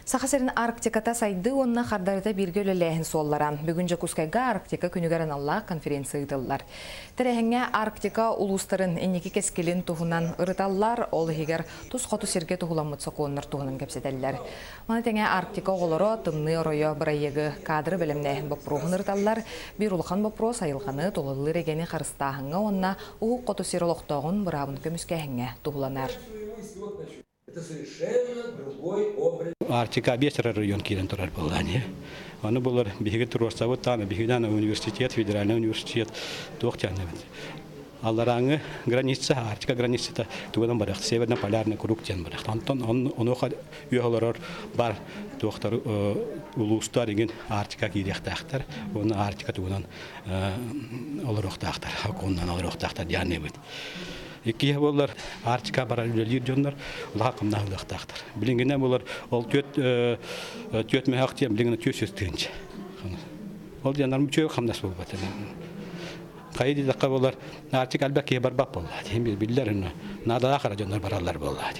Саха сирин Арктиката сайдыы уонна хардарыта бииргэ үлэлээһин суоллара. Бүгүн Дьокуускайга Арктика күнүгэр аналлаах конференция ыытыллар. Тэрээһиҥҥэ Арктика улуустарын инники кэскилин туһунан ырыталлар, ол иһигэр тус хоту сиргэ туһуламмыт сокуоннар туһунан кэпсэтэллэр. Маны тэҥэ Арктика оҕолоро Тымныы оройо бырайыагы кадры бэлэмнээһин боппуруоһун ырыталлар. Биир улахан боппуруос айылҕаны, тулалыыр эйгэни харыстааһыҥҥа уонна уһук хоту сир олохтооҕун быраабын көмүскээһиҥҥэ туһуланар. Арктика биэс район киирэн турар буоллаани. Аны булар биһиги туруорсабыт тааны биһигинэн университет, федеральный университет туох диэн алларааҥы граница, Арктика границата тугунан барах, северно-полярный круг диэн барах. Онтон онуоха үө олорор бар туохтар улуустар иҥин Арктика киириэхтээхтэр. Уонна Арктика тугунан олоруохтаахтар, окуоннан олоруохтаахтар диэн Иккиһэ буоллар, Арктика барар үлэлиир дьоннор улахан хамнаһылыахтаахтар. Билиҥҥинэн буолар ол түөрт түөрт мөһөөх диэн билиҥҥинэ 400 тыһыынча. Ол диэн үчүгэй хамнас буолбат. Хайы диэтэххэ буолар, Арктика элбэх киһи барбат буолла. Биллэр, наадалаах эрэ дьоннор бараллар буолла.